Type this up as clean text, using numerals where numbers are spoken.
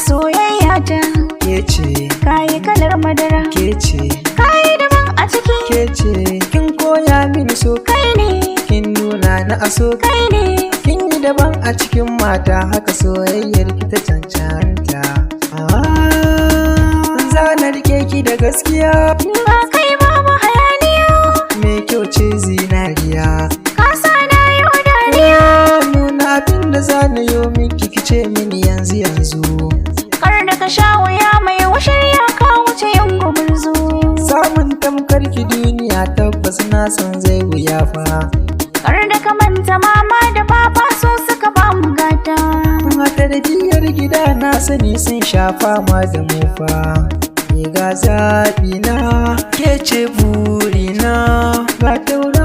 Soyayya ta. Ke ce. Kayi kalar madara. Ke ce. Kayi daban a ciki. Ke ce. Kin koya mini so. Kai ne. Kin nuna na aso. Kai ne. Kin yi daban a cikin mata, haka soyayyar ki ta cancanta. Ah, zana rike ki da gaskiya. Ba kai babu hayaniya. Mai kyau ce zinariya. Ka sa na yi dariya. Nuna abin da zana yo miki, kice mini yanzu yanzu. Kar da ka sha wuya, mai washirya, ka wuce yin gumurzu. Samun tamkar ki duniya tabbas na san zai wuya fa. Kar da ka manta mama da baba, su suka ba mu gata. A tarbiyyar gida na sani sun sha fama da mu fa. Ni ga zaɓi na, ke ce burina, ga tauraro.